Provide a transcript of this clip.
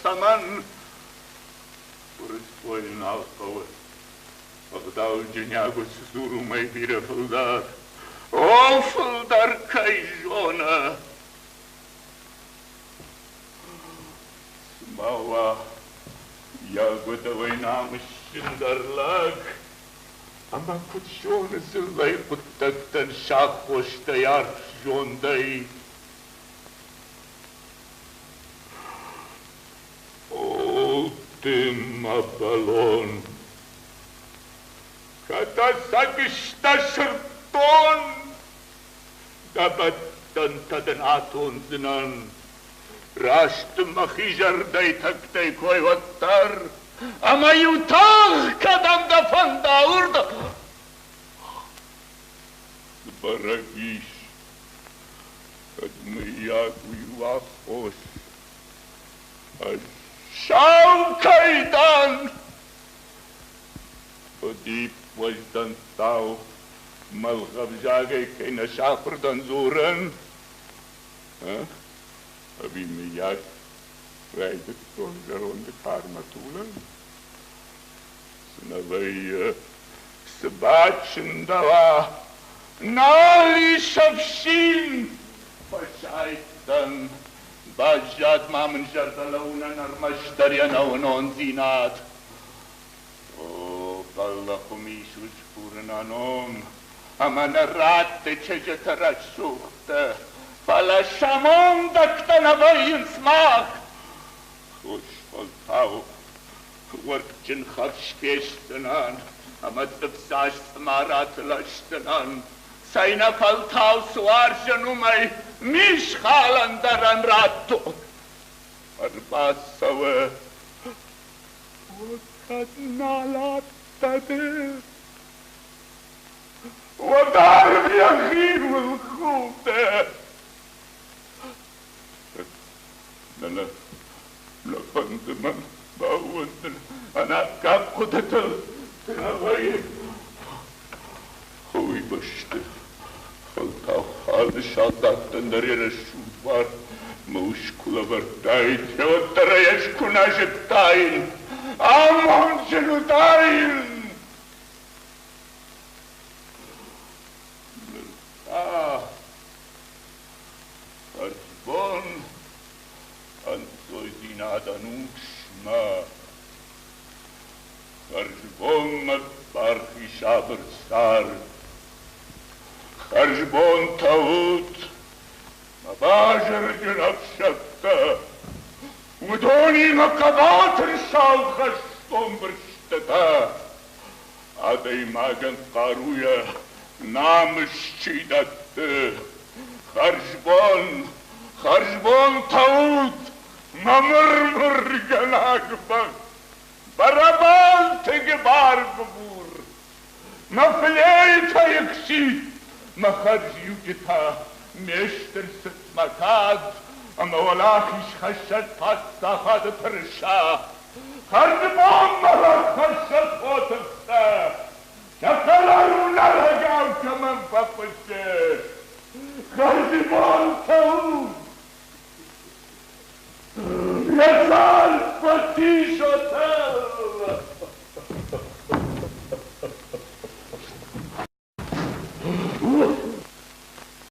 цӕмӕн? Гуырысхойы нал хъӕуы. Ӕгъдауджын ягод цы дзуры, уымӕй бирӕ фылдӕр. О, фылдӕр кӕй зоны! Цыма уа Ягодовӕй намысджындӕр лӕг, ӕмӕ куыд зоны дзыллӕйы хъуыддӕгтӕн сӕ аххостӕй арф зондӕй. О, ты мӕ бӕлон, кӕд ӕцӕг сдӕ сырддон, дӕ бӕттӕнтӕ дын атондзынӕн. Раст мӕхи зӕрдӕйы тӕгтӕй кой уӕддӕр, ӕмӕ-иу тагъд кӕдӕм дӕ фӕнда, уырдӕм. Цы бӕрӕг ис, кӕд мыййаг уый у аххос, ӕз сау кӕй дӕн? Фыдип уӕздӕнттау мӕлгъӕвзагӕй кӕй нӕ сахуыр дӕн дзурын, Ӕви мыййаг райдыдтон зӕронды кармӕ тулын? Цы нӕ вӕййы, цы бачындӕуа, нал ис ӕфсин! Фӕсайдтӕн, баззад ма мын зӕрдӕлӕууынӕн ӕрмӕстдӕр йӕ нӕуынондзинад. О, бӕллӕх уым ис усгуры нӕ ном, ӕмӕ нӕ ратты чызджыты рӕсугъдты, фӕлӕ сӕ мондӕгтӕ нӕ вӕййынц мах. Хорз фӕлтау уӕртджын хӕфс фестдзынӕн ӕмӕ цъыфдзаст цъымараты лӕсдзынӕн. Цӕйнӕфӕлтау цы уарзын, уымӕй мисхалӕн дӕр ӕм радтон. Ӕрбацӕуы Кӕд нал адтӕ ды, уӕд арв йӕхиуыл худы. Нӕ, нӕ, нӕ фӕнды мӕн баууӕндын ӕнаккаг хъуыдытыл. Нӕ вӕййы. Уый бӕсты фӕлтау алы салдаттӕн дӕр йӕ рӕсугъд буар мӕ ус куы лӕвӕрдтаид, уӕддӕр ӕй ӕз куы нӕ зыдтаин, амондджын уыдаин. Ныр та хӕрзбон ӕнцойдзинадӕн усмӕ. Хӕрзбонмӕ бархи сабыр цард. Хӕрзбонтӕ ут, мӕ базырджын ӕфсӕдтӕ! Уыдонимӕ хъӕбатыр сау хӕстон бырстытӕ. Адӕймагӕн хъаруйӕ намыс чи дӕтты. Хӕрзбон, хӕрзбонтӕ ут, мӕ мыр-мыргӕнаг бӕх! Барабанты гыбар-гыбур, мӕ флейтӕйы хситт, мӕ хӕрзиуджытӕ, ме стыр цыт, мӕ кад ӕмӕ уӕлахизхӕссӕг паддзахады тырыса. Хӕрзбон, мӕ рахӕссӕг!